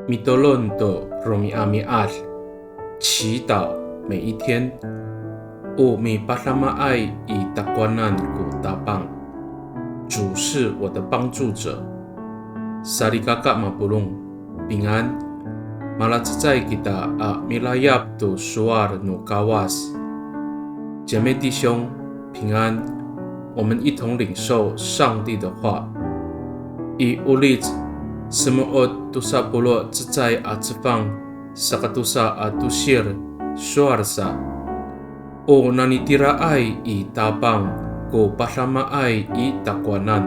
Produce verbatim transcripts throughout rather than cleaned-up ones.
Mitolon to romi'ami'ad, 祈祷每一天。O mipadamaay i takowanan ko Tapang, 主是我的帮助者。Salikaka mapolong, 平安。Malacecay kita a milayap to sowal no Kawas. 姐妹弟兄，平安。我们一同领受上帝的话。I Olic semo'ot tosa polo' cecay a cefang, saka tosa a tosir, sowal sa. O nanitiraay i Tapang ko padamaay i takowanan.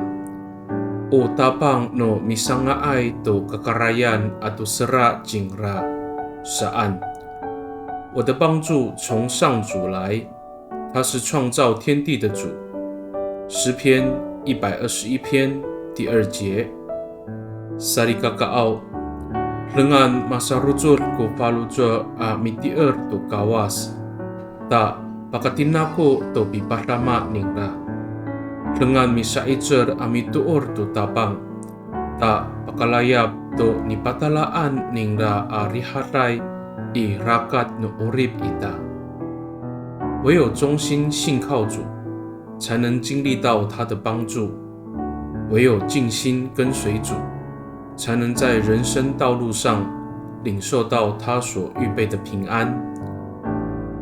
O Tapang no misanga'ay to kakarayan ato sera cingra saan. 我的帮助从上主来，他是创造天地的主。诗篇一百二十一篇第二节。Salikakaaw, dengan masarocod ko faloco' a mitier to Kawas, ta pakatinako to pipadama ningra. Dengan misa'icel a mitoor to Tapang, ta pakalayap to nipatalaan ningra a rihaday i rakat no 'orip ita. 唯有忠心信靠主，才能经历到他的帮助。唯有尽心跟随主，才能在人生道路上领受到他所预备的平安。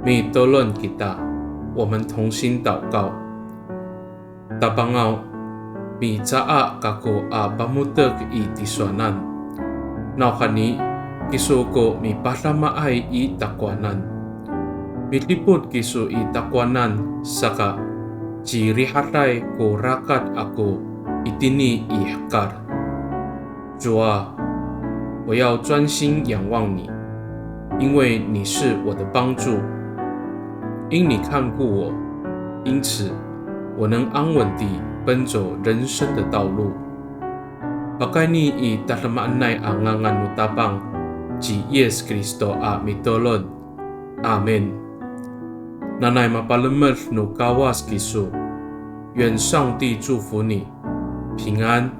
Mitolon kita, 我们同心祷告。Tapangaw, micaay kako a pamotek i tisowanan. Nawhani, kiso ko mipadamaay i takowanan. Midipot kiso i takowanan saka cirihaday ko rakat ako itini i hekal. 主啊，我要专心仰望你，因为你是我的帮助。因你看顾我，因此我能安稳地奔走人生的道路。Pakayni i tadamaanay a ngangan no Tapang ci Yis Kristo a mitolon. Amin. Nanay mapalemed no Kawas kiso. 愿上帝祝福你，平安。